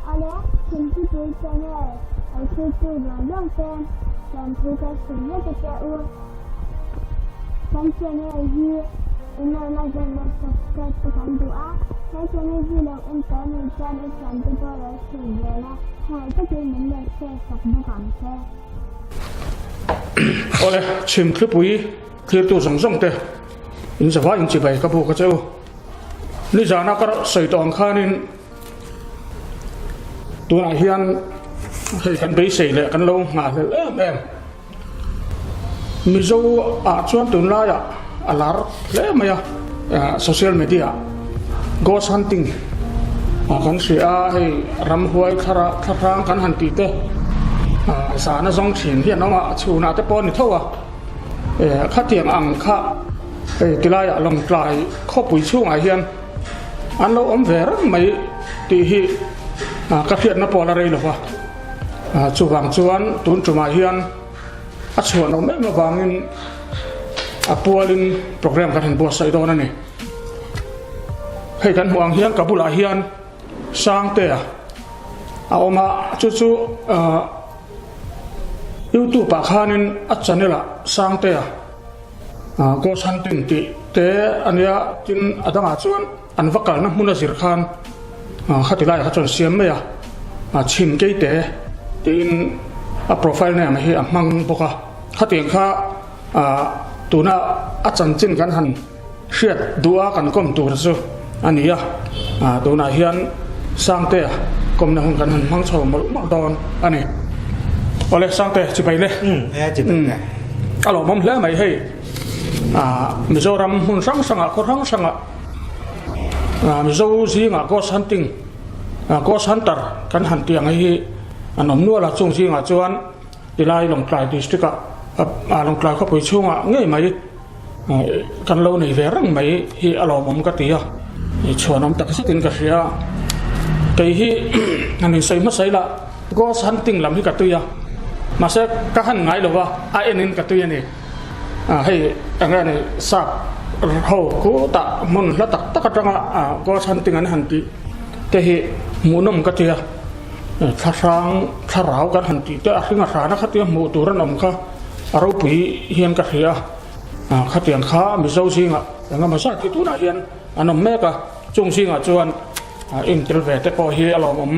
Awle, Chhimthlipui channel lo thiltu zawng zawng te chuan thu ka hrilh vek a che u. Kan channel hi in lo like leh subscribe te kan duh a, he channel hi lo en tawh anih chuan i thiante pawh lo hrilh zel a, khawngaih takin min lo share sak bawk ang che. Awle, Chhimthlipui thlirtu zawng zawng te in zavai in chibai ka buk a che u. Nizana ka sawi tawh ang khanin tunah hian hei kan beisei leh kan lo nghahhlelh em em. Mizo ah chuan tunlaiah a lar hle mai a, social media ah ghost hunting ah kan hria a, hei ramhuai thlara thlahrang kan han tih te zana zawng thin hi an awm a, a chhunah te pawh a ni tho a, khatiang ang kha hei tilaiah Lawngtlai khawpui chhungah hian an lo awm ve reng mai tih hi ka hriatna pawh a la rei lo va. Chuvang chuan tun tumah hian a chhuan awm em avangin a pualin program kan han buatsaih dawn a ni. Hei kan hmuh ang hian ka bulah hian Sangtea a awm a, chu chu YouTube ah khanin a channel ah Sangtea Ghost Hunting tih te a nia, tin a dangah chuan An va kalna hmun a zir khan khati laiah kha chuan siam mai a, chhim keite tiin a profile name hi a hmang bawk a. Khatiang kha tuna a chanchin kan han hriat duh a kan kawm tur chu a ni a, tunah hian Sangtea kawmna hun kan han hmang chho mawlh mawlh dawn a ni. Awle Sangte chibai le. A lawmawm hle mai hei Mizoram hmun hrang hrangah khaw hrang hrangah Mizo zingah ghost hunting ghost hunter kan han tih ang hi an awm nual a, chung zingah chuan tilai Lawngtlai district ah Lawngtlai khawpui chhungah ngei mai kan lo nei ve reng mai hi a lawmawm ka ti a, chhuanawm tak zetin ka hria a, kei hi han insawi hmasa ila ghost hunting lam hi ka tui a, mahse ka han ngai lova a enin ka tui a ni. Hei eng nge ni sap ho khutah hmun hla tak tak atanga ghost hunting an han tih te hi hmuhnawm ka tia thlahrang thlarau kan han tih te a hring a hrana khatia hmuh tur an awm kha a ropui hian ka hria a khatiang kha Mizo zingah eng emaw zat hi tunah hian an awm mek a chung zingah chuan intel ve te pawh hi a lawmawm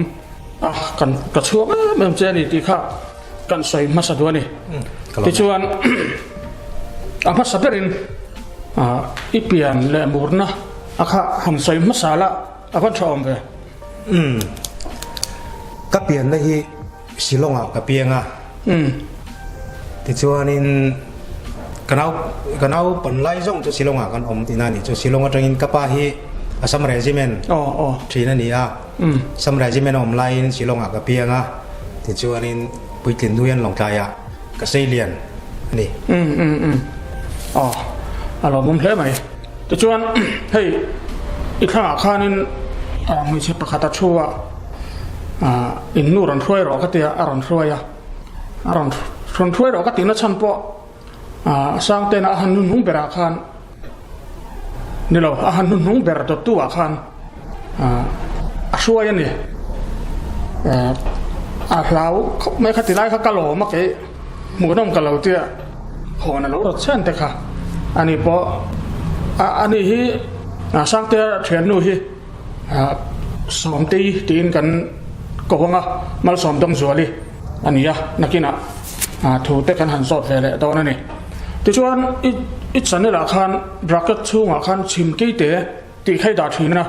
a kan ka chhuak em em che a ni tih kha. Kan sawi hmasa duh a ni. Tichuan a hmasa berin i pian leh murna a kha han sawi hmasa la a van tha awm ve. Umm. Ka pianna hi Shillong ah ka piang a. Umm. Tichuanin ka nau ka naupan lai zawng chu Shillong ah kan awm tihna a nih chu. Shillong atangin ka pa hi Assam Regiment thin a ni a. Assam Regiment a awm laiin Shillong ah ka piang a. Tichuanin puitlin hnuian Lawngtlaiah ka sei lian a ni. Umm umm umm aw a lawmawm hle mai. Tichuan hei i thlangah khanin hmeichhe pakhat a thu a, in nu rawn hruai rawh ka tia a rawn hruai a, a rawn rawn hruai rawh ka tihna chhan pawh Sangtena a han hnuhnung berah khan ni lo a han hnuhnung ber dawttu ah khan a hruai a ni. A hlau khawp mai kha tilai kha ka lawm a kei hmuhnawm ka lo tia hawn a lo rawt chhen te kha a ni pawh a ni hi Sangtea thiannu hi Sawmtei tiin kan ko ang a Malsawmdawngzuali a ni a nakinah Thu te kan han zawt ve leh dawn a ni. Tichuan i i channel ah khan bracket chhungah khan chhim keite tih kha i dah thin a.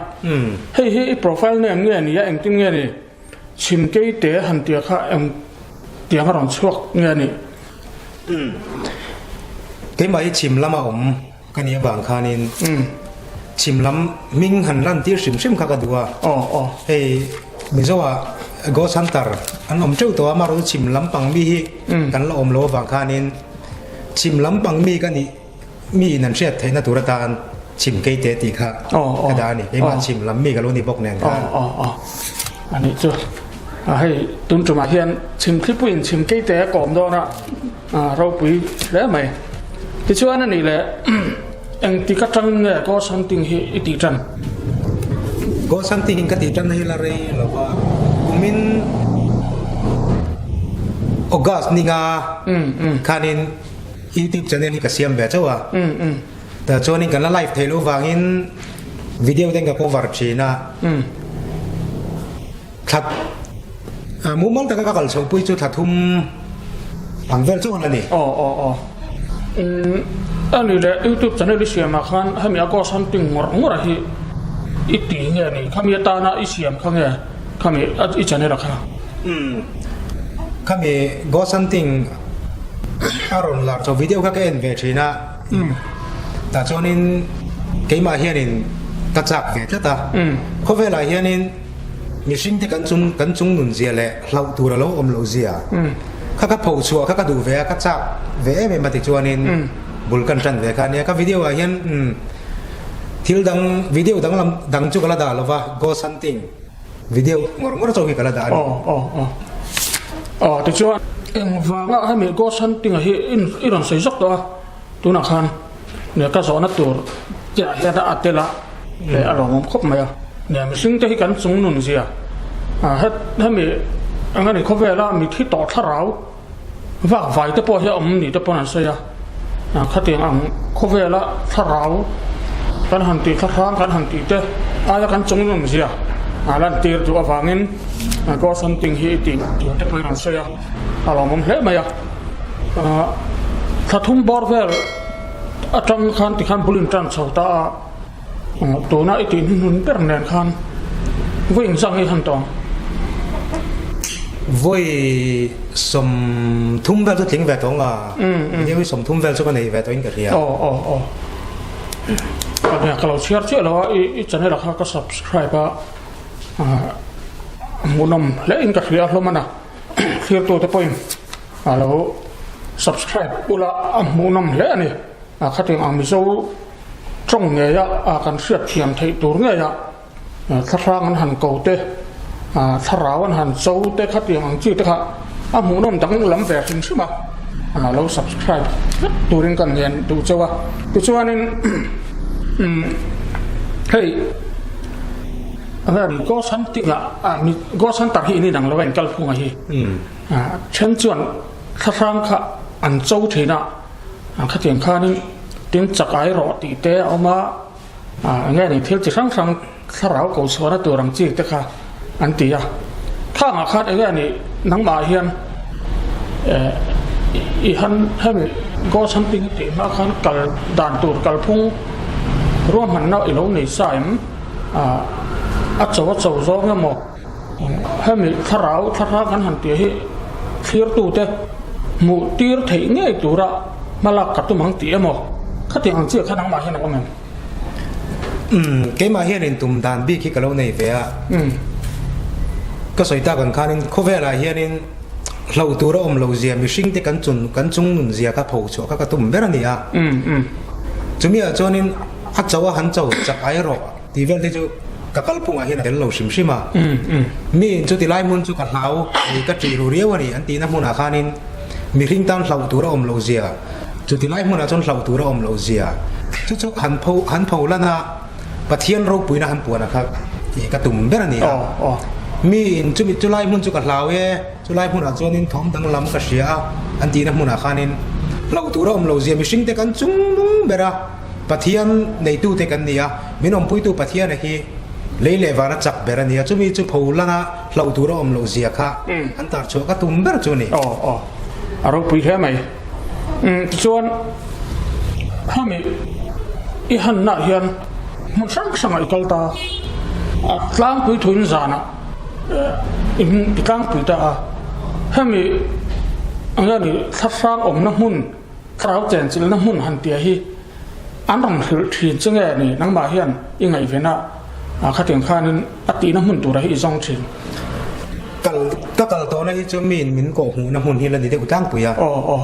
Hei hi i profile name nge ni a engtin nge ni? Chhim keite han tia kha eng tiang a rawn chhuak nge ni? Keimah hi chhim lama awm ka nih avang khanin chhim lam hming han lan tir hrim hrim kha ka duh a. Hei Mizo ah Ghost Hunter an awm teuh tawh a, amaherawhchu chhim lam pang mi hi kan la awm lo avang khanin chhim lam pang mi ka nih mi in an hriat theihna tur atan chhim keite tih kha ka dah a ni. Keimah chhim lam mi ka lo ni bawk nen khan. A nih chu. Hei tun tumah hian chhim thlipuiin chhim keite a kawm dawn a. Ropui hle mai. Tichuan a nih leh engtik atang nge ghost hunting hi i tih tan? Ghost hunting in ka tih tan hi la rei lo va, kumin. August ninga khanin YouTube channel hi ka siam ve chauh a. Tah chuanin kan la live theih loh vangin video ten ka cover thin a. Thla mumal taka ka kal chhoh pui chu thla thum ang vel chauh a la ni. Aw aw aw. A ni leh YouTube channel i siam ah khan hemi a ghost hunting ngawr ngawr a hi i ti nge ni? Khami atana i siam kha nge khami i channel a kha? Umm khami ghost hunting a rawn lar chho video kha ka en ve thin a. Tah chuanin keimah hianin ka chak ve tlat a. Khawvelah hianin Mihring te kan chung kan chung nun zia leh hlauh tur a lo awm loh zia kha ka pho chhuah kha ka duh ve a, ka chak ve em em a ti chuanin bul kan tan ve kha a nia. Ka video ah hian thil dang video dang lam dang chu ka la dah lo va, ghost hunting video ngawr ngawr chauh hi ka la dah a ni. Aw aw aw aw tichuan engvanga hemi ghost hunting ah hi i rawn sawi zawk tawh a tunah khan Nia ka zawhna tur chiah hian a tel a, a lawmawm khawp mai a. Nia mihring te hi kan chung nun zia het hemi eng a ni khawvela mithi tawh thlarau vak vai te pawh hi a awm ni te pawn an sawi a, khatiang ang khawvela thlarau kan han tih thlahrang kan han tih te aia kan chung nun zia lantir duh avangin ghost hunting hi i tih tur te pawhin an sawi a, a lawmawm hle mai a. Thla thum bawr vel atang khan tikhan bul in tan chho ta a, tuna i tih hnuhnun ber nen khan vawi engzah nge i han tawng? Vawi 30 vel chu tling ve tawng a, video hi 30 vel chu ka nei ve tawhin ka hria. Aw aw aw. Ka lo chhiar chiah lo a, i channel ah kha ka subscribe a, hmuhnawm hle in ka hria hlawm a na. Thirtute pawhin a lo subscribe ula a hmuhnawm hle a ni. Khatiang ang Mizo tawng ngeia kan hriat thiam theih tur ngeia thlahrang an han ko te, thlarau an han cho te khatiang ang chi te kha a hmuhnawm dang lam ve hrim hrim a, lo subscribe vek turin kan ngen duh chauh a. Tichuanin hei. Ghost hunting ah ghost hunter hi in inang lo a in kalphung a hi then chuan thlahrang kha an cho thin a khatiang khanin tin chak ai rawh tih te a awm a enge ni thil chi hrang hrang thlarau ko chhuahna tur ang chi te kha an ti a khangah khan enge ni nangmah hian i han hemi ghost hunting tih hma khan kal dan tur kalphung ruahmanna i lo nei sa em? A cho a cho zawng emaw hemi thlarau thlarau kan han tih hi thlirtute hmuh tir theih ngei tura hmalak ka tum ang tih emaw khatiang ang chiah kha nangmah hian a awm em? Umm keimah hian in tum dan bik hi ka lo nei ve a. Ka sawi tak ang khanin khawvelah hianin hlauh tur a awm lo zia mihring te kan chun kan chung nun zia kha pho chhuah kha ka tum ber a ni a. Chumi ah chuanin A cho a han cho chak ai rawh tih vel te chu ka kalphungah hian a tel lo hrim hrim a. Mi in chuti lai hmun chu ka hlau ni ka ṭih ru riau a ni an tihna hmunah khanin mihring tan hlauh tur a awm loh zia, chuti lai hmunah chuan hlauh tur a awm loh zia chu chu han pho han pho lan a, Pathian ropuina han puan a kha tih ka tum ber a ni a. Mi in chumi chulai hmun chu ka hlau e, chulai hmunah chuanin thawm danglam ka hria a an tihna hmunah khanin hlauh tur a awm loh zia mihring te kan chung nung ber a. Pathian neitute kan ni a, min awmpuitu Pathiana hi lei leh vana chak ber a ni a, chumi chu pho langa hlauh tur a awm loh zia kha an tar chhuah ka tum ber chu a ni. Aw aw, a ropui hle mai. Tichuan, khami i hannaah hian hmun hrang hrangah i kal ta a, tlangpui thuin zanah in i tlangpui ta a, hemi ang hian i thlahrang awmna hmun, Thlarau chenchilhna hmun han tia hi an rawn hrilh thin che nge ni? Nangmah hian i ngaihven a, khatiang khanin a tihna hmun tura hi i zawng thin. Kal ka kal tawhna hi chu miin min kawh hmuhna hmun hi la ni deuh tlangpui a. Aw aw.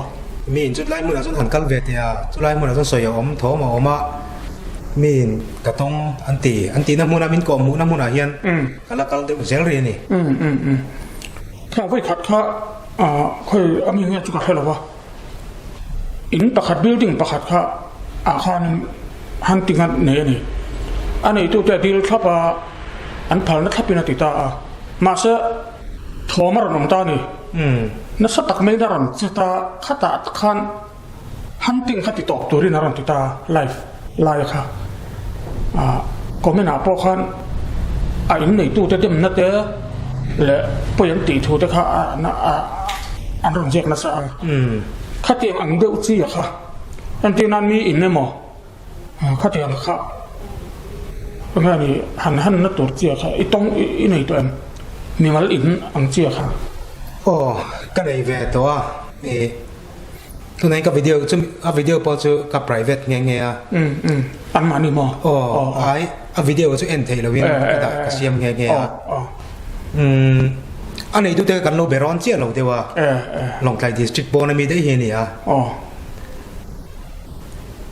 Miin chulai hmunah chuan han kal ve teh a, chulai hmunah chuan sawi a awm, thawm a awm a, miin ka tawng an ti, an tihna hmuna min kawh hmuhna hmunah hian ka la kal deuh zel rih a ni. Umm umm umm. Kha vawikhat kha khawi a mi nge chu ka hre lo va. In pakhat building pakhat kha ah khan hunting a nei a ni. A neitute a dil thlap a, an phalna thlapin a ti ta a. Mahse thawm a rawn awm ta a ni. Nasa tak maiin a rawn che ta, khatah tak khan hunting kha ti tawp turin a rawn ti ta live laia kha. Ah comment ah pawh khan a in neitute demna te leh pawi an tih thu te kha an rawn ziak nasa a. Khatiang ang deuh chi a kha entir nan mi in emaw Khatiang kha enge ni han han na tur chia kha i tawng i nei tawh em? Mimal in ang chia kha. Aw ka nei ve tawh a i tunah ka video chu a video pawh chu ka private nghe nghe a. Um um an mahni maw? Aw ai a video chu en theih loin ka dah ka siam nghe nghe a. Um a neitute kan lo be rawn chiah lo deuh a Lawngtlai district pawn ami daih hi a ni a.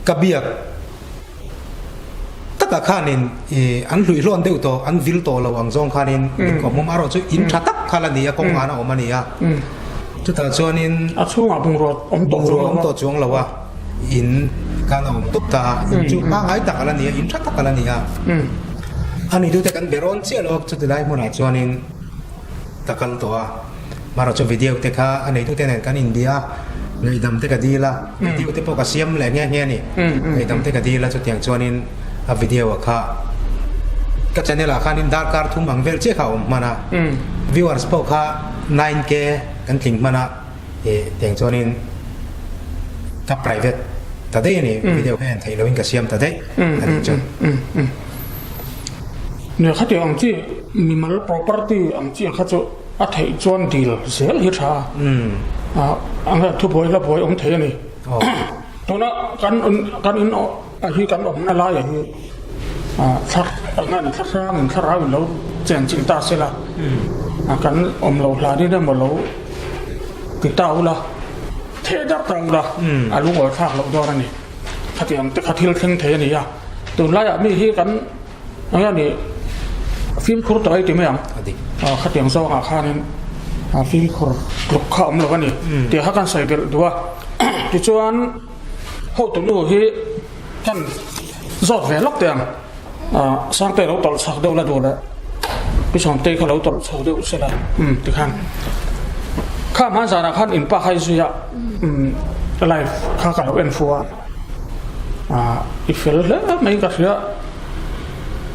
Ka biak takah khanin ih an hluihlawn deuh tawh, an vil tawh lo ang zawng khanin min kawm awm erawh chu in tha tak kha la ni a, kawng an a awm a ni a. Chutah chuanin A chhungah bungrua awm tawh bungrua awm tawh chuang lo a, in khan a awm tup ta a, in chu pangngai tak a la ni a, in tha tak a la ni a. A nitute kan be rawn chiah lo a, chuti lai hmunah chuanin Ka kal tawh a, marawh chu video te kha a neitute nen kan inbia a, ngaihdam te ka dil a, video te pawh ka siam leh nghe nghe a ni, ngaihdam te ka dil a chutiang chuanin a video ah kha ka channel ah khanin darkar thum ang vel chiah kha a awm hman a, viewers pawh kha 9K kan tling hman a, ih tiang chuanin ka private ta daih a ni, video kha en theih loin ka siam ta daih a nih chu. Nia khatiang ang chi mimal property ang chi kha chu a theih chuan dil zel hi tha a, a nge thubuai hla buai awm thei a ni. Tuna kan kan in a hi kan awmna laiah hi thla nge ni thla hrang in thlarau in lo chen chilh ta se la, kan awm lo hlanin emaw lo ti ta ula, theh darh ta ula a lungawi thlak loh dawn a ni. Khatiang te kha thil thleng thei a ni a, tunlaiah mi hi kan eng nge ni fimkhur tawh ei ti mai ang, khatiang zawngah khanin fimkhur tluk kha awm lo a ni tih kha kan sawi belh duh a. Tichuan hotunu hi kan zawt ve lawk teh ang, Sangte lo tawlh chhak deuh la duh leh Pi Sawmtei kha lo tawlh chho deuh se la tikhan kha hman zanah khan in pa kha i zui a. Live kha ka lo en fu a, i fel hle mai ka hria,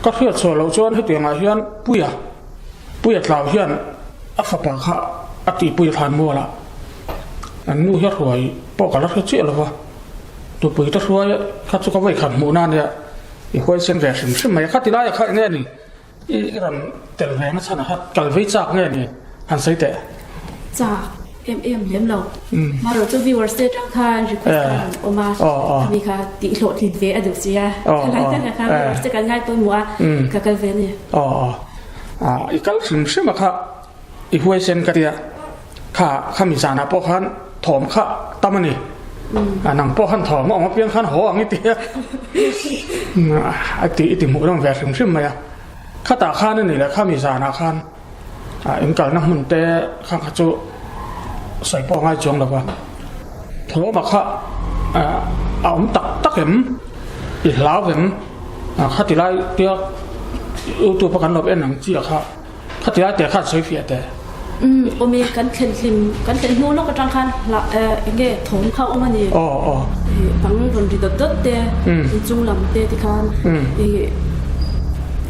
ka hriat chhuah loh chuan hetiang ah hian Puia, Puia tlau hian a fapa kha a tihpui thlan mual a, an nu hi a hruai pawh ka la hre chiah lo va, tupui te hruai kha chu ka vawi khat hmuh na ania, i huaisen ve hrim hrim mai a, khati lai ah kha enge ni? I rawn tel ve na chhan a kha kal vei chak nge ni han sawi teh. Chak em em lem lo. Marawh chu viewers te atang khan request kha rawn awm a, khami kha tih hlawhtlin ve a duh si a, khalai takah khan viewers te kan ngai pawimawh a, ka kal ve a ni. I kal hrim hrim a kha I huaisen ka tia, kha khami zanah pawh khan thawm kha tam a ni. A nang pawh khan thawm a awm apiang khan haw ang i ti a, a ti i ti hmuh hlawm ve hrim hrim mai a. Khatah khan a ni leh khami zanah khan in kalna hmun te kha kha chu sawi pawh a ngai chuang lo va. Thawma kha a awm tak tak em? I hlau em? Khati lai tia YouTube a kan lo en ang chiah kha. Khati lai teh khan sawi fiah teh. Umm awm e, kan thlen hlim, kan thlen hnu lawk atang khan hla eng nge thawm kha awm a ni. Aw aw. Ih bang rawn ri dawt dawt te, inchung lam te tikhan ih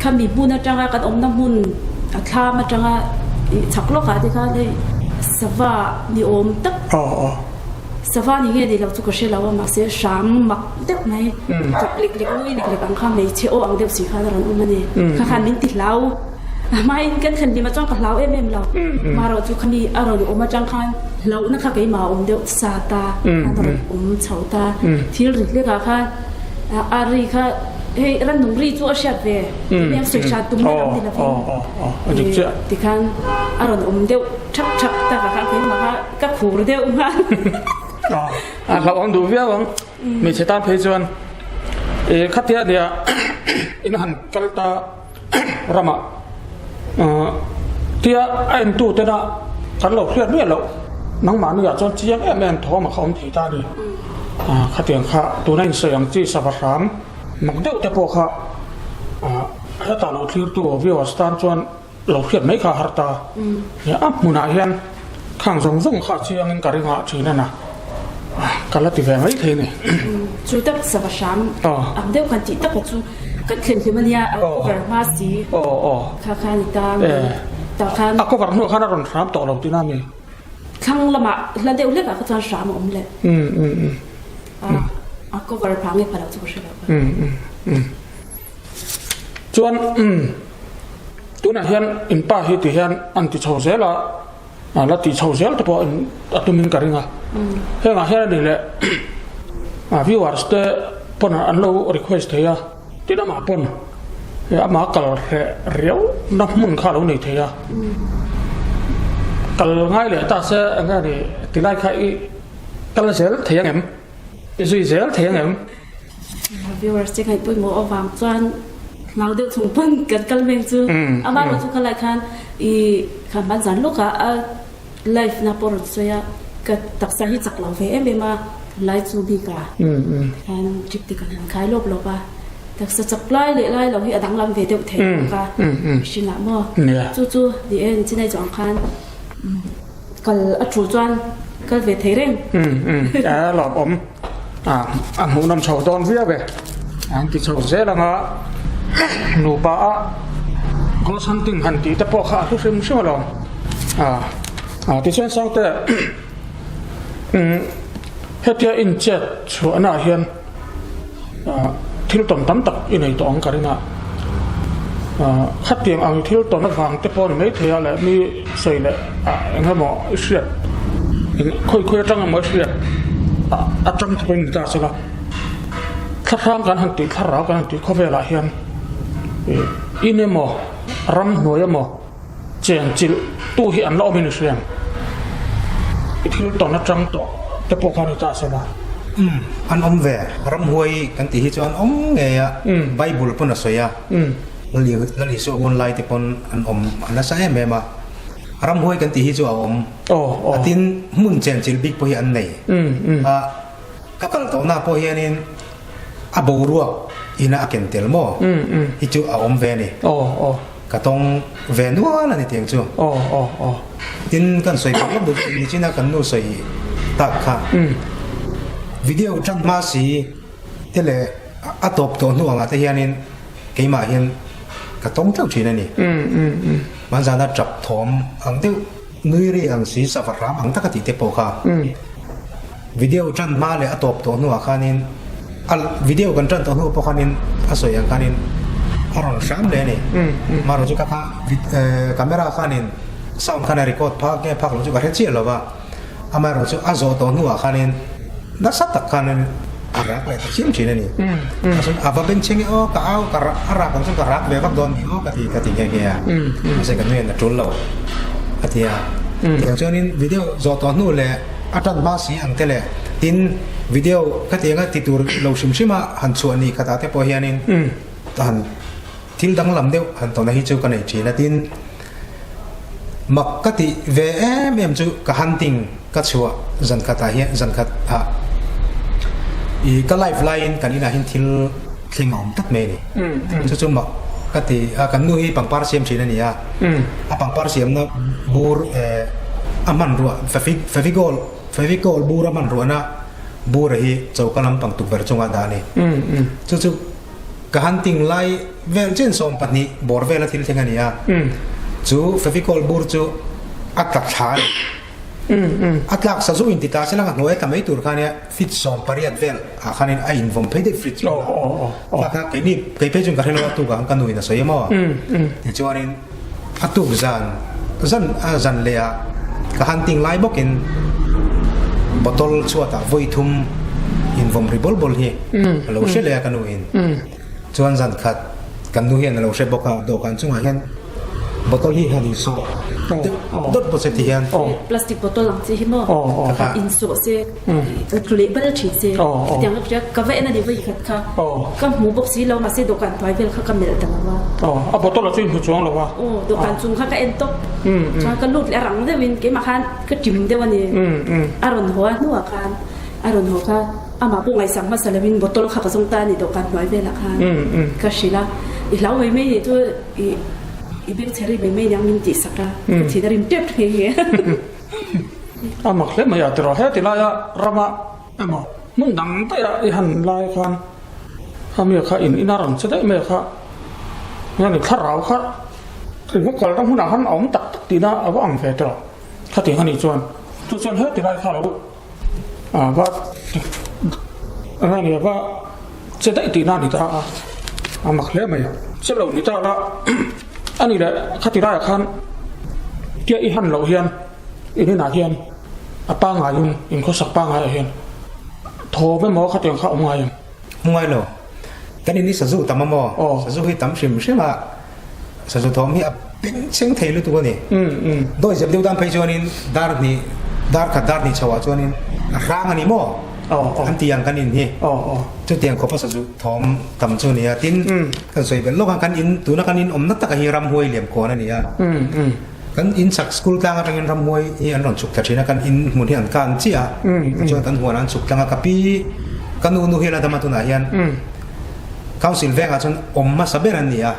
khami hmun atanga kan awmna hmun a thlam atanga ih chhak lawkah te khan hei sava ni awm tak. Aw aw. Sava ni nge ni lo chu ka hre lo a mahse hram mak deuh mai chak lek lek nui lek lek ang kha hmeichhe aw ang deuh si khan a rawn awm a ni. Kha khan min ti hlau a hmain kan thlen hlim ah chuan ka hlau em em lo marawh chu khami a rawn awm atang khan hlauhna kha keimah a awm deuh sa ta khan a rawn awm chho ta thil ri hlek ah khan a ri kha hei rannung ri chu a hriat ve tih em sawi hran tumna lam ni lovin tikhan a rawn awm deuh thak thak tak ah khan keimah kha Ka khur deuh nghal. A hlauhawm duh viau ang. Hmeichhe tan phei chuan e khatia nia in han kal ta ramah tia a entu tena kan lo hriat miah loh nangmahni ah chuan chiang em em thawm a kha awm thei ta a ni. Khatiang kha tuna insawi ang chi sava hram mak deuh te pawh kha hetah lo thlirtu viewers tan chuan Lo hriat mai kha a har ta. A hmunah hian Khang zawng zawng kha chiangin ka ring ah thin a na. Ka la ti ve mai thei ni. Chu tak sava hram ang deuh kan tih tak chu kan thlen hlim a nia, a cover hma si. Kha kha a ni ta tah khan. A cover hnuah khan a rawn hram tawh lo tihna a mi? Thlang lamah hla deuh hlekah kha chuan hram a awm leh. A cover phah nge pha lo chu ka hre lo. Chuan tunah hian in pa hi ti hian an ti chho zel a, a la ti chho zel te pawh a tumin ka ring a. Hengah hian a ni leh viewers te pawn an lo request thei a, tin amah pawn amah kal hreh riau na hmun kha a lo nei thei a. Kal ngai leh ta se eng nge ni tilai kha i kal zel thei ang em? I zui zel thei ang em? Viewers te ngaih pawimawh avang chuan hlau deuh chung pawn kan kal meng chu amah erawh chu kha lai khan i kha hman zan lawkah a live na pawh rawn sawi a ka taksa hi chak lo ve em em a lai chu bik a khan trip te kan han khai lawp lawp a taksa chak lai leh lai lo hi a danglam ve deuh thei bawk a mihring ah maw chu chu ni e chinai chu ang khan Kal a thu chuan kal ve thei reng. Umm umm a lawm awm a a hmuhnawm chho dawn viau e an ti chho zel ang a nupa a ghost hunting han tih te pawh kha a hlu hrim hrim alawm a a tichuan Sangte umm hetia inchet chhuahna ah hian thil tawn tam tak i nei tawh ang ka ring a, khatiang ang thil tawn avang te pawh a ni maithei a leh mi sawi leh eng emaw i hriat khawi khawi atang emaw i hriat atang te pawhin ni ta sela thlahrang kan han tih thlarau kan han tih khawvelah hian in emaw ramhnuai emaw Chen chilh tu hi an la awm in i hria ang. I thil tawn atang tawh te pawh kha ni ta sela. Umm an awm ve. Ramhuai kan tih hi chu an awm ngei a, Bible pawn a sawi a, Lal Isua hun lai te pawn an awm a nasa em em a. Ramhuai kan tih hi chu a awm. A tin hmun chen chilh bik pawh hi an nei. A ka kal tawhna pawh hianin a boruak ina a ken tel maw hi chu a awm ve a ni. Ka tawng ve nual a ni tiang chu. Aw aw aw. Tin kan sawi bawk lawk duh ni china kan nu sawi tak kha. Video tan hma si te leh a tawp tawh hnu angah te hianin keimah hian ka tawng teuh thin a ni. Hmanzana tap thawm ang deuh nui ri ang si sava hram ang taka tih te pawh kha. Video tan hma leh a tawp tawh hnuah khanin a video kan tan tawh hnu pawh khanin a sawi ang khanin a rawn hram leh a ni. Amaherawh chu ka kha camera khanin sound khan a record phak nge phak loh chu ka hre chiah lo va, amaherawh chu a zawh tawh hnuah khanin nasa tak khanin a rak leh ta chiam thin a ni. A va bengchheng e aw ka au ka a rak ang chuan ka rak ve vak dawn ni aw ka ti ka ti nghe nghe a, mahse ka nuiin a tul lo a ti a. Tiang chuanin video zawh tawh hnu leh A tan hma si ang te leh tin video khatianga ti tur lo hrim hrim a han chhuah ni khatah te pawh hianin han thil danglam deuh han tawna hi chu ka nei thin a tin mak ka tih ve em em chu ka hunting ka chhuah zan khatah hian zan khat ah ih ka live laiin kan inah hian thil thleng a awm tlat mai a ni chu chu mak ka ti a kan nu hi pangpar siam thin a ni a a pangpar siamna bur eh a hmanruah fevicol fevicol bur a hmanruahna bur hi choka lampang tukverh chungah dah a ni chu chu ka hunting lai vel chen 12 bawr vela thil thleng a ni a chu fevicol bur chu a tla thla a ni. A tlak sa zu inti ta se lang a hnuai a tla mai tur kha nia feet 18 vel ah khanin a invawm phei daih fridge chu a kha keini kei phei chuan ka hrelo a tuk ah khan ka nu in a sawi emaw tichuanin a tuk zan zan a zan leh ah ka hunting lai bawkin bottle chhuat ah vawi thum invawm ri bawl bawl hi a lo hre leh a ka nu in chuan zan khat kan nu hian a lo hre bawk a dawhkan chungah hian Bottle hi han insawh deuh dawt bawk se ti hian. Plastic bottle ang chi hi maw in sawh se tlu leh bal thin se chutiang ka hria ka va en a ni vawi khat kha ka hmu bawk si lo mahse dawhkan hnuai vel kha ka melh ta lo a. A bottle ah chu in hmu chuang lo a. Aw dawhkan chung kha ka en tawp chuan ka lut leh a rang deuhin keimah khan ka ṭim deuh a ni a rawn haw a hnuah khan a rawn haw kha amah pawh ngaihsak hmasa loin bottle kha ka zawng ta a ni dawhkan hnuai velah khan ka hrilh a i hlau mai mai nih chu I i beng chhe ri mai mai niang min tih sak a, ka thin a rim tep nghe nghe. A mak hle mai a tiraw heti laia rama emaw hmun dang daih a i han lai khan a mi kha in ina rawn che daih mai kha hian i thlarau kha i va kalna hmunah khan a awm tak tak tihna a va ang ve tiraw khatiang a nih chuan chu chuan heti lai kha lo a va enge ni va che daih tihna a ni ta a a mak hle mai che lo ni ta la a ni leh khati laiah khan tia i han loh hian in inah hian a pangaiin inkhawsak pangaiah hian thawm emaw khatiang kha a awm ngai em? Hmu ngai lo. Kan in hi sazu tam a maw? Sazu hi tam hrim hrim a, sazu thawm hi a bengchheng thei lutuk a ni. Dawi zep deuh dan phei chuanin dar hnih, dar khat dar hnih chhoah chuanin a hrang a ni maw? An ti ang kan in hi. Chutiang khawpa sazu thawm tam chu a ni a. Tin, kan sawi belh lawk a, kan in tuna kan in awmna taka hi ramhuai liam kawn a ni a. Kan in chak school tlang atangin ramhuai hi an rawn chhuk thla thin a, kan in hmun hi an kan chiah a, tichuan kan huan an chhuk tlang a, ka pi ka nu nu hi a la dam a tunah hian council vengah chuan awm hmasa ber an ni a,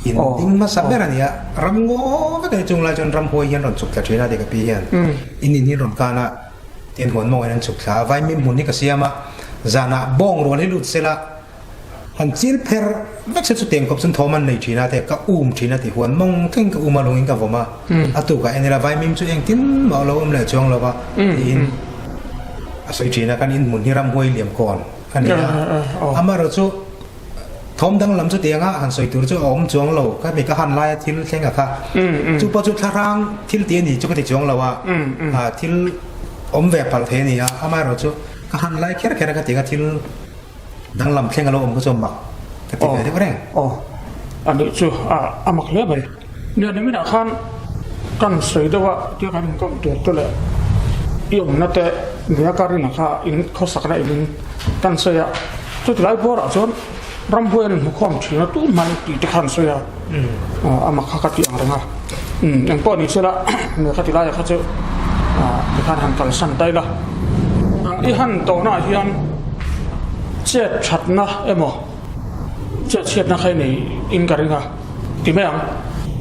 in ding hmasa ber a ni a, ram ngaw vek a ni chung lai chuan ramhuai hi an rawn chhuk thla thin a ti ka pi hian in in hi an rawn kan a, tin huan mawngin an chhuk thla a, vaimim hmun hi ka siam a, zanah bawng rual hi lut sela. Han chil pher vek se chutiang khawp chuan thawm an nei thin a te ka um thin a ti huan mawng thleng ka um a lungin ka vawm a a tukah en ila vaimim chu engtin mah a lo awm leh chuang lo va tiin a sawi thin a kan in hmun hi ramhuai liam kawn a ni a amaherawh chu thawm danglam chutianga han sawi tur chu a awm chuang lo ka mi ka han laia thil thleng a kha chu pawh chu thlarang thil tih a ni chu ka ti chuang lo a thil awm ve palh thei a ni a amaherawh chu ka han lai kher kher a ka ti a thil Danglam thleng a lo awm kha chuan mak ka ti ve deuh reng. Aw, a nih chu a a mak hle mai. Nia niminah khan kan sawi deuh a tia kan inkawm tur te leh i awmna te nia ka rin kha in khawsakna in in kan sawi a, chuti lai bawrah chuan ramhuai an inhmukhawm thin a tun hmai tih te kha an sawi a, a mak kha ka ti ang reng a. Umm engpawh ni sela nia kha ti laia kha chu tikhan han kalsan ta ila. I han tawhnaah hian chet thatna emaw chet chhiatna kha i nei in ka ring a ti mai ang.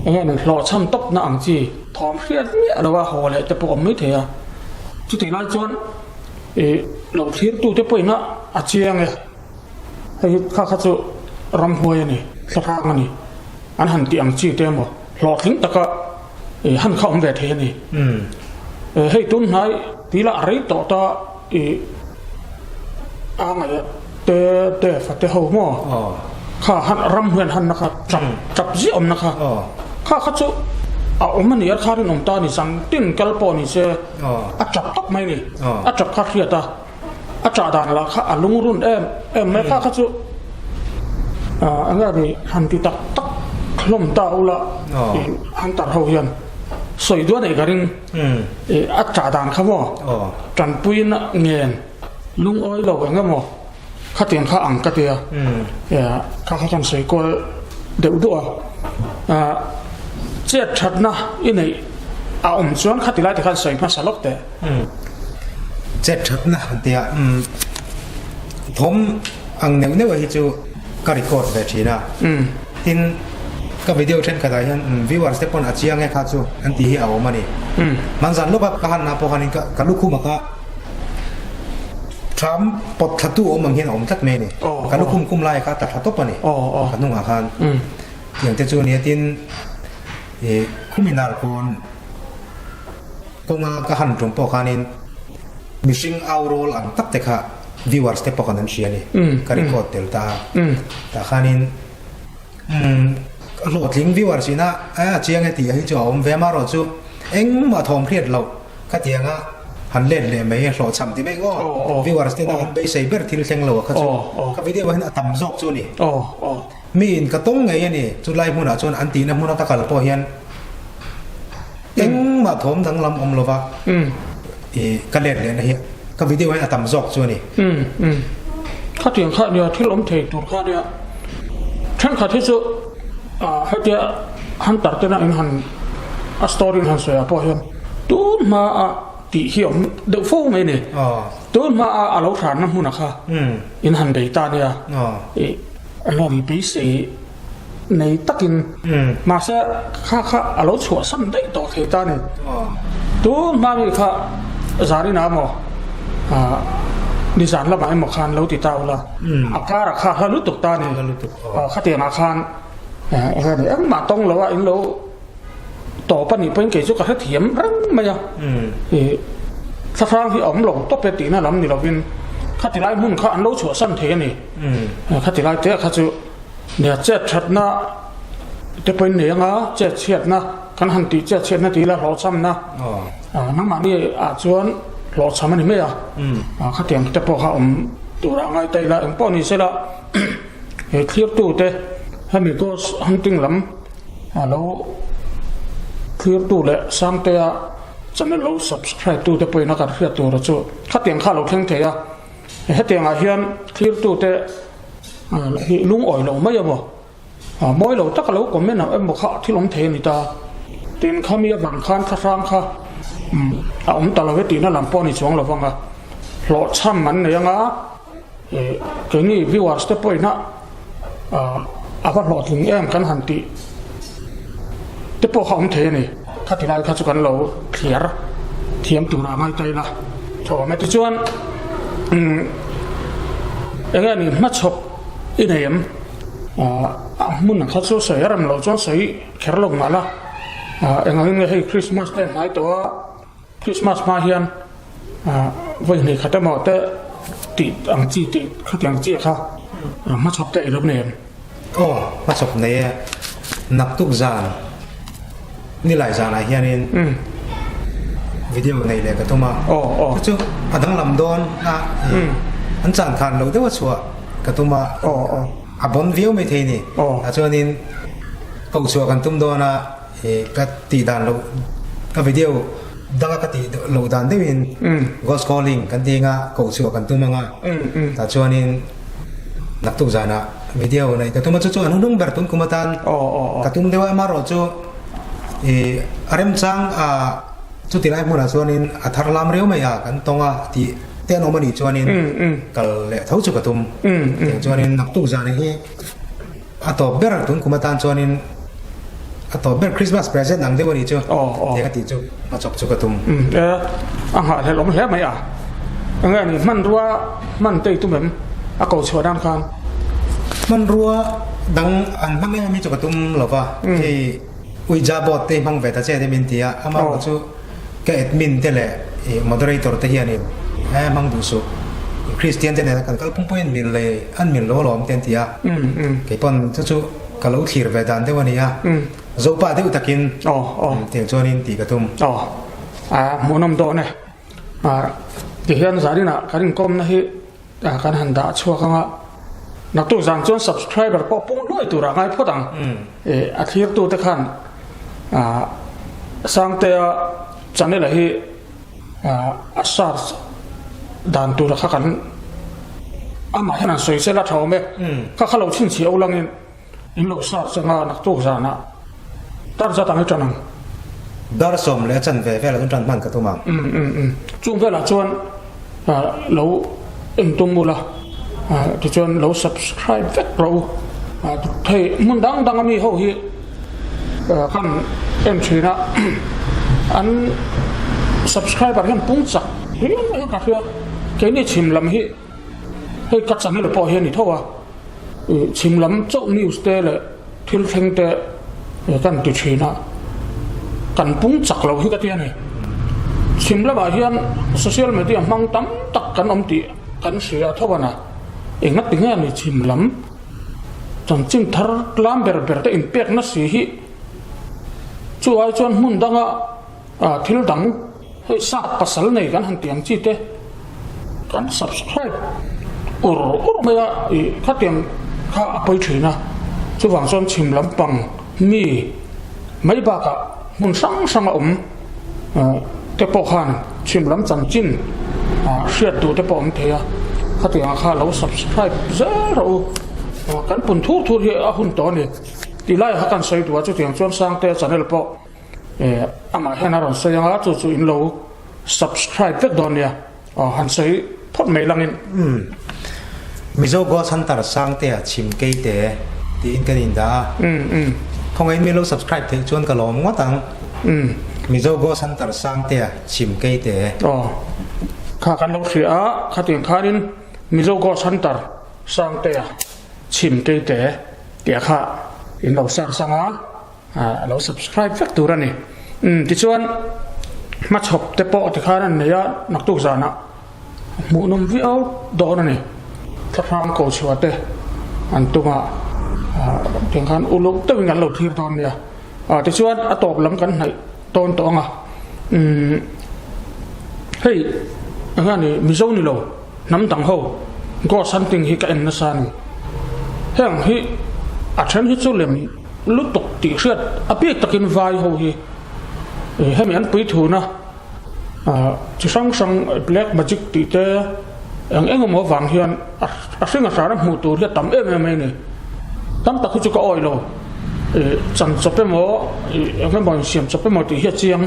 Enge ni hlawhchham tawpna ang chi thawm hriat miah lo a haw leh te pawh awm mai thei a. Chutih lai chuan ih lo thlirtute pawhin a a chiang e. Hei hi kha kha chu ramhuai a ni, thlarang a ni. An han tih ang chi te emaw hlawhtling taka ih han kha awm ve thei a ni. Hei tun hnai tih lah a rei tawh ta ih a ngaih te te fate ho maw kha han ram hian han na kha chap chap ziah awm na kha kha kha chu a awm a ni a kha rinawm ta a ni zan tin kal pawh ni se a chap tawp mai a ni a chap kha hriat a. A ṭah dan lah kha a lungrun em em mai kha kha chu enge ni han ti tak tak hlawm ta ula i hunter ho hian sawi duah nei ka ring i a ṭah dan kha maw ṭanpuiin ngen lungawi lo eng emaw khatiang kha ang ka tia kha kha kan sawi kual deuh duah a chet ṭhatna i neih a awm chuan khati lai te khan sawi hmasa lawk teh. Chet thatna han tia thawm ang neuh neuh hi chu ka record ve thin a tin ka video thenkhatah hian viewers te pawn a chiang e kha chu an tih hi a awm a ni hmanzan lawka ka han ah pawh khanin ka lukhum a kha tham pawt thla tu awm ang hian a awm tlat mai a ni ka lukhum kum lai kha a ta thla tawp a ni ka hnungah khan tiang te chu a nia tin ih khuminar pawn. Kawnga ka han tum pawh khanin mihring au rawl ang tak te kha viewers te pawh kan an hria a ni. Ka record tel ta a. Tah khanin hlawhtling viewers ina a chiang e tih hi chu a awm ve amaherawh chu engmah thawm hriat loh ka ti anga han let leh mai hlawhchham ti mai aw viewers te han beisei ber thil thleng lo a kha chu ka video ah hian a tam zawk chu a ni. Mi in ka tawng ngei a ni chulai hmunah chuan an tihna hmuna ka kal pawh hian Engmah thawm danglam awm lova i ka let lehna hi ka video hian a tam zawk chu a ni. Umm umm khatiang kha nia thil awm thei tur kha nia thenkhat hi chu ah hetia hunter tena in han a story in han sawi ah pawh hian tun hma a tih hi awm deuh fo mai ni tun hma a a lo hranna hmun a kha in han bei ta nia i a lo beisei nei takin mahse kha kha a lo chhuahsan daih tawh thei ta a ni. Tun hma mi kha. Zarina maw nizan lamah emaw khan lo ti ta ula a karah kha hla lutuk ta a ni. Khatiangah khan engmah tawng lo a in lo tawp a nih pawhin kei chu ka hrethiam reng mai a. Thlahrang hi a awm lo tawp e tihna lam ni lovin khati lai hmun kha an lo chhuahsan thei a ni. Khati lai te kha chu nia chet thatna te pawhin nei anga chet chhiatna kan han tih chet chhiatna tih ila hlawhchhamna nangmahni ah chuan hlawhchham a ni mai a. Khatiang te pawh kha awm turah ngai ta ila engpawh ni sela he thlirtute hemi ghost hunting lam A lo thlirtu leh Sangtea channel lo subscribe tute pawhin a kan hriat tur a chu khatiang kha a lo thleng thei a, hetiangah hian thlirtute hi lungawi lo mai emaw mawi lo taka lo comment ang emaw kha thil awm thei a ni ta. Tin, khami avang khan thlahrang kha a awm ta lo e tihna lam pawh a ni chuang lo vang a, hlawhchham an nei anga keini viewers te pawhin a. A va hlawhtling em kan han tih te pawh kha awm thei a ni. Khati lai kha chu kan lo thliar thiam turah ngai ta ila thawm e. Tichuan eng nge ni hmachhawp i nei em? A hmun kha chu sawi a rem loh chuan sawi kher lo nghal a. Eng angin nge hei Christmas te hnai tawh a. Christmas hma hian vawi hnih khat emaw te tih ang chi tih khatiang chi kha hmachhawp te i lo nei em? Aw, hmachhawp nei e. Naktuk zan nilai zanah hianin video nei leh ka tum a. Chu chu a danglam dawn a, an chan khan lo deuh a chhuah ka tum a, a bon viau mai thei a ni. Tah chuanin koh chhuah kan tum dawn a. Ka tih dan loh ka video danga ka tih loh dan deuhin ghost calling kan ti anga koh chhuah kan tum anga tah chuanin naktuk zanah video neih ka tum a chu chu an hnung ber tun kum atan ka tum deuh a amaherawh chu ih a remchang a chuti lai hmunah chuanin a thar lam riau mai a kan tawng a tih te an awm a nih chuanin kal leh tho chu ka tum tiang chuanin naktuk zan hi. A tawp ber tun kum atan chuanin a tawp ber Christmas present ang deuh a nih chu tih ka tih chu a chawp chu ka tum. E, a nghahhlelh awm hle mai a. Enge a ni hmanrua hman te i tum em? A ko chhuah dan khan. Hmanrua dang an hmang em hi chu ka tum lo va. Hei Ouija board te hi hmang ve ta che te min ti a, amaherawh chu Ka admin te leh moderator te hianin he hmang duh suh Christian te nena kan kal pum pawhin mil leh an mil lo alawm te an ti a, kei pawn chu chu ka lo thlir ve dan deuh a ni a, Zopa deuh takin tiang chuanin tih ka tum. Aw, a hmuhnawm dawn e. Tihian zaninah kan inkawmna hi kan han dah chhuak anga naktuk zan chuan subscriber pawh pung hluai turah ngai phawt ang. A thlirtu te khan Sangtea channel a hi a search dan tura kha kan amah hian an sawi sel a tha awm e. Kha kha lo chhinchhiah ulangin In lo search anga naktuk zanah dar zat ang i tan ang. Dar sawm leh a chanve velah chuan tan hman ka tum ang. Um um um chung velah chuan lo en tum ula tichuan lo subscribe vek rawh u. Hei hmun dang dang ami ho hi kan en thin a an subscriber hian pung chak riau mai ka hria keini chhim lam hi hei ka channel pawh hi a ni tho a. Chhim lam chauh news te leh thil thleng te kan ti thin a, kan pung chak lo hi ka ti a ni. Chhim lamah hian social media hmang tam tak kan awm tih kan hria tho a na. Enga ti nge ni chhim lam chanchin thar tlam ber ber te inpek na si hi chu ai chuan hmun danga thil dang Hei sap pasal nei kan han ti ang chi te kan subscribe ur ur mai a ih khatiang kha a pawi thin a chuvang chuan chhim lampang mi mai bakah hmun hrang hrang a awm te pawh khan chhim lam chanchin ah hriat duh te pawh a awm thei a khatiang ah kha lo subscribe zel rawh u kan pun thur thur hi a hun tawh a ni tih lai ah kha kan sawi duh a chutiang chuan Sangte channel pawh. Amah hian a rawn sawi anga chu chu in lo subscribe vek dawn nia aw han sawi phawt mai langin. Umm. Mizo Ghost Hunter Sangtea chhim keite tiin kan indah a. Umm umm. Khawngaih mi lo subscribe theih chuan ka lawm ngawt ang. Umm. Mizo Ghost Hunter Sangtea chhim keite. Aw. Kha kan lo hria a, khatiang khanin Mizo Ghost Hunter Sangtea chhim keite tih kha in lo search ang a, a lo subscribe vek tur a ni. Umm tichuan hmachhawp te pawh tikhan an nei a, naktuk zanah Hmuhnawm viau dawn a ni. Thlahrang ko chhuah te an tum a, tiang khan uluk deuhin kan lo thlir dawn nia. Tichuan a tawp lam kan hnaih tawn tawh ang a, umm hei eng nge ni Mizo ni lo hnam dang ho ghost hunting hi ka en nasa a ni. Heng hi a then hi chu lem lutuk tih hriat a bik takin vai ho hi hemi an puithuna. Chi hrang hrang black magic tih te eng eng emaw avang hian a hring a hran a hmuh tur hi a tam em em mai a ni. Tam tak hi chu ka awih lo. Ih chan chawp emaw ih eng emaw insiam chawp emaw tih hi a chiang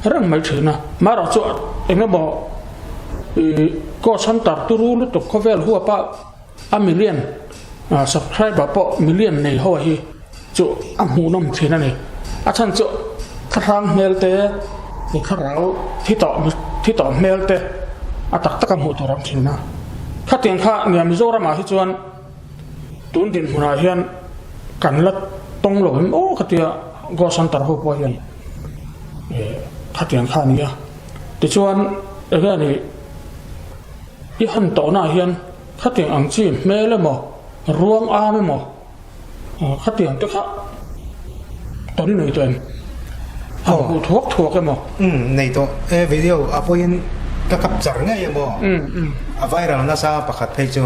reng mai thin a. Marawh chu eng emaw ih ghost hunter turu lutuk khawvel huapa a million subscriber pawh million nei ho hi chu a hmuhnawm thin a ni. A chhan chu thlahrang hmel te, thlarau thi tawh thi tawh hmel te a tak tak a hmuh tur a awm thin a. Khatiang kha nia Mizoramah hi chuan tun dinhmunah hian kan la tawng lo em aw khatia Ghost Hunter ho pawh hian khatiang kha a ni a. Tichuan enge a nih i han tawhnaah hian khatiang ang chi hmel emaw ruang am emaw Khatiang te kha tawn nei tawh em? Han hmuh thuak thuak emaw? Umm nei tawh e video a pawhin ka kap char ngei emaw? A viral nasa pakhat phei chu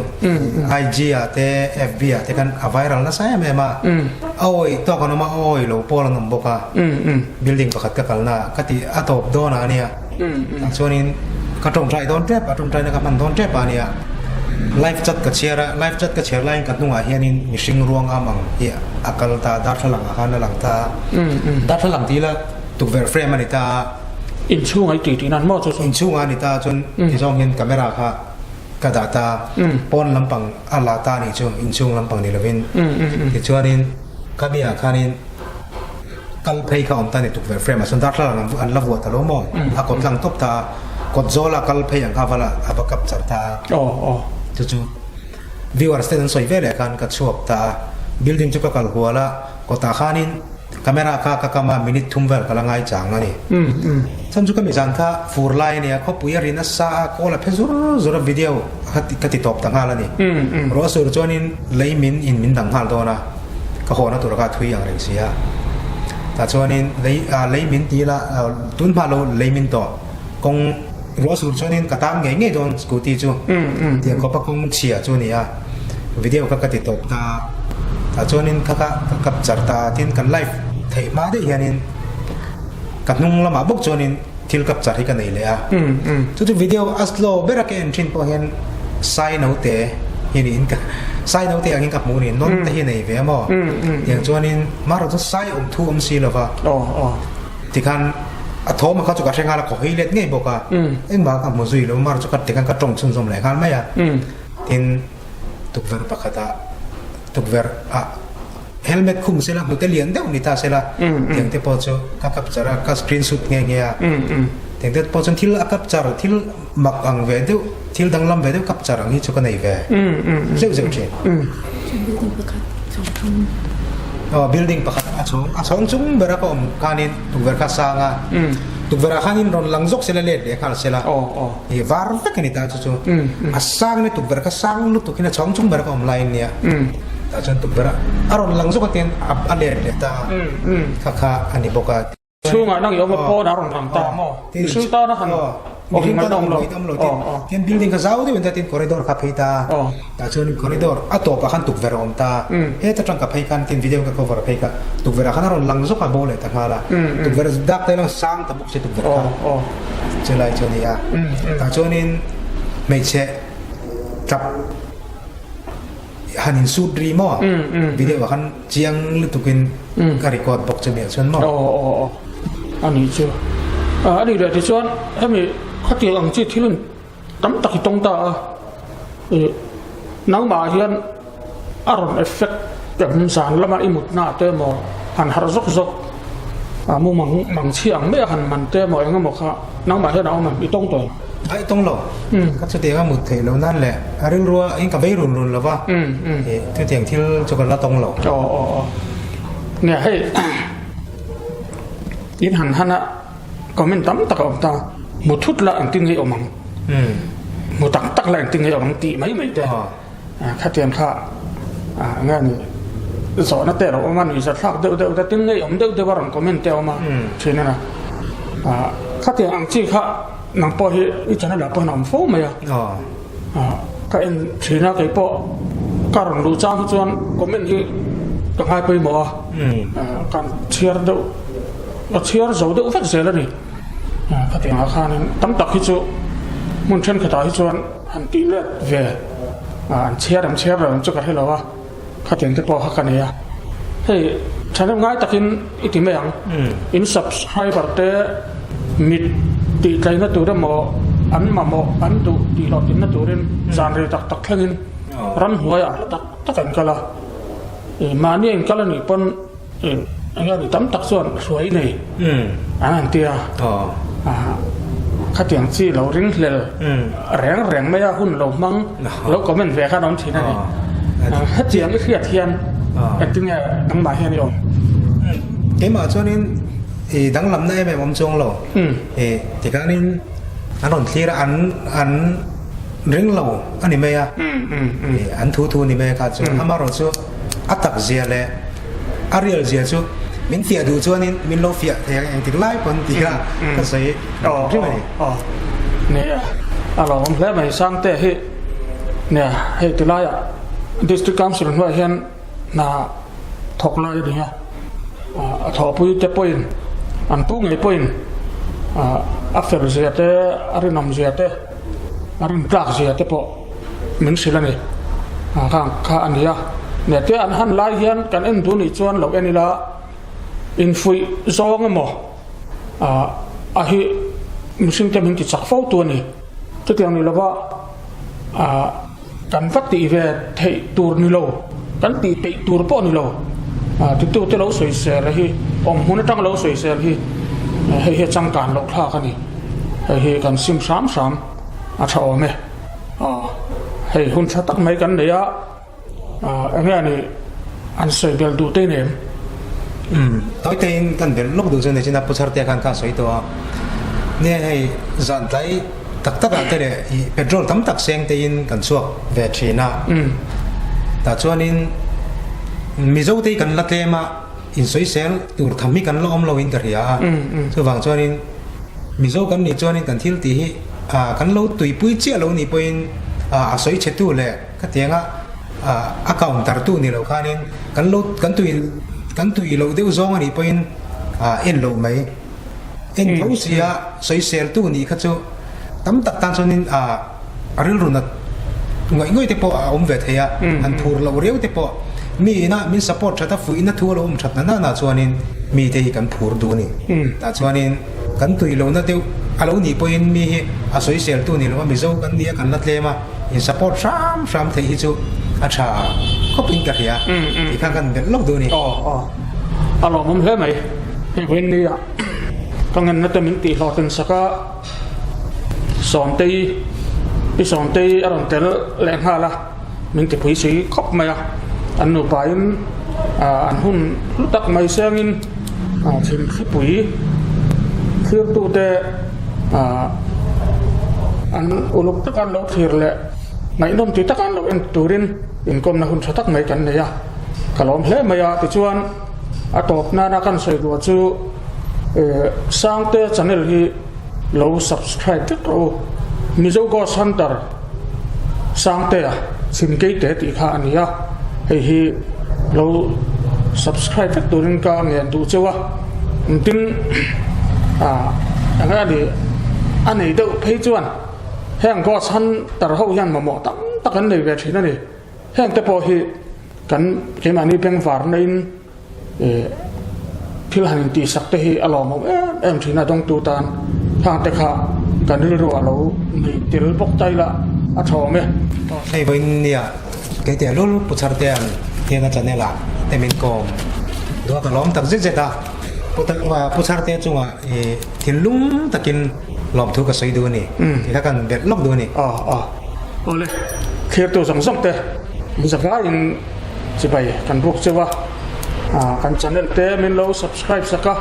IG ah te FB ah te khan a viral nasa em em a, a awih tawk an awm a a awih lo pawl an awm bawk a, building pakhat ka kalna ah ka tih a tawp dawn ah ania tah chuanin ka tawngtai dawn tep a tawngtaina ka hman dawn tep ah ania. Live chat ka chhiar a, live chat ka chhiar laiin ka hnungah hianin mihring ruang am ang hi a kal ta a, darthlalang ah khan a lang ta a, darthlalang tih ila tukverh frame a ni ta a. Inchhung a i tih tih nan maw chu chu? Inchhung ah a ni ta a, chuan tizawng hian camera kha ka dah ta a, pawn lampang a la ta a nih chu, inchhung lampang ni lovin. Tichuanin khami ah khanin kal phei kha awm ta a ni tukverh frame ah chuan darthlalang an la vuah ta lo maw? A kawt lang tawp ta a. Kawt zawla kal phei ang kha vala a va kap char ta a. Chu chu viewers ten an sawi ve leh khan ka chhuak ta a. Building chu ka kal hual a, kawtah khanin camera kha ka kam a, minute thum vel ka la ngai chang a ni. Chhan chu ka mi zan kha fur lai a nia, khawpui a ri nasa a, call a phe zur zur a, video ka ti tawp ta nghal a ni. Ruah sur chuanin lei min in min dang nghal dawn a, ka hawhna tur kha a thui ang reng si a. Tah chuanin lei lei min ti ila tun hma lo lei min tawh. Kawng ruah sur chuanin ka tan ngei ngei dawn scooty chu tiang khawpa kawng chhia chu a ni a, video kha ka ti tawp ta a, tah chuanin kha kha ka kap char ta a, tin kan live theih hma daih hianin ka hnung lamah bawk chuanin thil kap char hi ka nei leh a, chu chu video a slow ber a ka en thin pawh hian sai naute hi niin ka sai naute angin ka hmuh a ni, nawn te hi a nei ve a maw, tiang chuanin marawh chu sai awm thu awm si lova. Tikhan a thawm a kha chu ka hre nghal a, ka hawi let ngei bawk a, engmah ka hmu zui lo, mar chu ka tikhan ka tawng chhunzawm leh nghal mai a. Tin, tukverh pakhatah tukverh ah helmet khum sela hnute lian deuh ni ta sela, tiang te pawh chu ka capture a, ka screenshot nghe nghe a. Tiang te pawh chuan thil a capture, thil mak ang ve deuh, thil danglam ve deuh capture ang hi chu ka nei ve zeuh zeuh thin. Building pakhat chhawng thum. Aw building pakhat a chhawng a chhawng chung bera ka awm khanin tukverh kha sang a tukverh ah khanin rawn lang zawk sela let leh nghal sela i var vek a ni ta chu chu a sang in tukverh kha sang lutuk in a chhawng chung bera ka awm laiin nia tah chuan tukverh a rawn lang zawk a tin a let leh ta kha kha a ni bawk a. Chhungah nang i awm a pawn a rawn rang ta maw? Mihring tana han Mihring tana awm awm lo tin tin building kha zau deuh in ta tin corridor kha phei ta tah chuan corridor a tawpah khan tukverh a awm ta heta tang ka phei khan tin video ka cover phei kha tukverh ah khan a rawn lang zawk a bo leh ta nghal a tukverh dak te lang sang ta bawk si tukverh kha chulai chu a ni a tah chuanin hmeichhe tap Han in shoot ri maw? Video ah khan chiang lutukin ka record bawk chu nia chuan maw? Aw aw aw a nih chu. A nih leh tichuan hemi khatiang ang chi thil tam tak i tawng ta a, ih nangmah ah hian a rawn effect em zan lama i mutna te maw han harh zawk zawk. A mumang mang chhi ang mai a han man te emaw eng emaw kha nangmah hian a awm em? I tawng tawh em? A i tawng lo. Ka chutiang a mut theih loh nan leh a rilrua in ka vei run run lo va, chutiang thil chu ka la tawng lo. Aw aw aw. Nia hei in han han a comment tam tak a awm ta, mu thut la engtin nge i awm ang? Mu tak tak la engtin nge i awm ang tih mai mai te. Khatiang kha nge ni zawhna te a lo awm a, nuihzat thlak deuh deuh te tin ngeiawm deuh deuh a rawn comment te a awm a thin a na. Khatiang ang chi kha nang pawh hi i channel ah pawh hian a awm fo mai a. Ka en thin a kei pawh ka rawn luh chang hi chuan comment hi ka ngai pawimawh a, kan chhiar deuh ka chhiar zo deuh vek zel a ni. Khatiang ah khanin tam tak hi chu hmun thenkhatah hi chuan Han tih let ve an chhiar an chhiar lo ang chu ka hre lo a, khatiang te pawh kha ka nei a. Hei thahnem ngai takin i ti mai ang, in subscriber te mit tih tlaina tur emaw an mamawh an duh tih hlawhtlinna turin zan rei tak tak thlengin ramhnuaiah hla tak tak an kal a, mahni a inkal a nih pawn Eng nge tam tak chuan hruai nei an han ti a, khatiang chi lo ring hlel reng reng mai a hun lo hmang lo comment ve khan a awm thin a ni. Hetiang i hriat hian engtin nge nangmah hian i awm? Keimah chuanin i danglamna em em awm chuang lo. Tikhanin an rawn thlir a, an an ring lo a ni mai a, an thu thu a ni mai a kha chu. Amaherawhchu A tak zia leh a real zia chu min fiah duh chuanin min lo fiah thei ang engtik lai pawn tih kha ka sawi ring a ni. Aw nia a lo awm hle mai Sangte hi nia hei tilaiah District Council hnuaiah hian hna thawk lai a ni a, a thawhpui te pawhin an pu ngei pawhin a fel zia te a rinawm zia te a rintlak zia te pawh min hrilh a ni. Khang kha a ni a, nete an han lai hian kan en duh nih chuan lo en ila infuih zawng emaw a hi mihring te min ti chak fo tu a ni. Chutiang ni lova kan va tih ve theih tur ni lo, kan tih peih tur pawh ni lo, titu te lo sawisel hi awm hmun atang lo sawisel hi hei hi a changkan loh thlak a ni. Hei hi kan sim hram hram a tha awm e. Aw, hei hun tha tak mai kan nei a, eng nge ni an sawi bel duh te nem? Umm, tawi teiin kan bel lawk duh chu ni chin a, Pu Chhartea khan kha a sawi tawh a, nia hei zan tlai tak tak ah te leh ih petrol tam tak seng teiin kan chhuak ve thin a, tah chuanin Mizo te hi kan la tlem a, insawisel tur tham hi kan la awm lo in ka hria a, chuvang chuanin. Mizo kan nih chuanin kan thil tih hi kan lo tuipui chiah lo nih pawhin a sawi chhetu leh khatianga a counter tu ni loh khanin kan lo kan tui kan tui loh deuh zawng a nih pawhin en loh mai. En tho sia sawisel tu nih kha chu tam tak tan chuanin a rilru nat ngawih ngawih te pawh a awm ve thei a, han phur loh riau te pawh mi ina min support that a fuihna thu a lo awm that na nana chuanin mi te hi kan phur duh a ni. Tah chuanin kan tui lohna deuh a lo nih pawhin mi hi a sawisel tu ni lo a, Mizo kan nia kan la tlem a, in support hram hram theih hi chu a tha khawpin ka hria tih khan kan belh lawk duh a ni. Aw aw a lawmawm hle mai hei vawiin nia ka ngenna te min tih hlawhtlin sak a. Sawmtei i Sawmtei a rawn tel leh nghal a, min ti pui si khawp mai a, an nupain an hun hlu tak mai sengin thingthlipui thlirtute an uluk taka an lo thlir leh ngaihnawm ti taka an lo en turin inkawmna hun tha tak mai kan nei a, ka lawm hle mai a tichuan a tawp nana kan sawi duh chu Sangte channel hi lo subscribe vek rawh u. Mizo Ghost Hunter Sangtea Chhimkeite tih kha a ni a, hei hi lo subscribe vek turin ka ngen duh cheu a. Tin eng nge a nih a nei deuh phei chuan heng Ghost Hunter ho hian mamawh tam tak an nei ve thin a ni. Heng te pawh hi kan keimahni bengvarna in Thil han intihsak te hi a lawmawm em em thin a, dawngtu tan khang te kha kan rilru a lo nei tel bawk ta ila a tha awm e. Hei vawiin nia kei teh lul Pu Chhartea'n hian a channel ah te min kawm duh a, ka lawm tak zet zet a. Pu Chharte chungah i thinlung takin lawmthu ka sawi duh a ni. Ti kha kan belh lawk duh a ni. Aw aw. Awle, thlirtu zawng zawng te zavaiin chibai kan buk cheu a, kan channel te min lo subscribe sak a,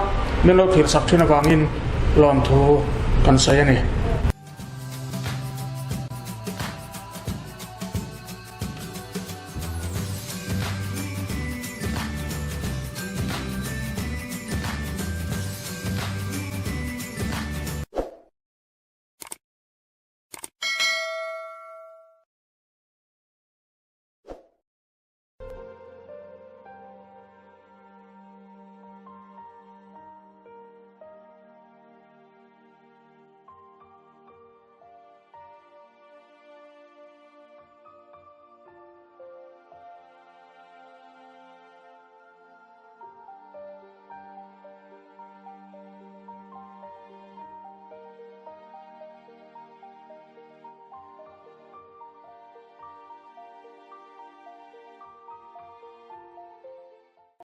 min lo thlir sak thin avangin lawmthu kan sawi a ni.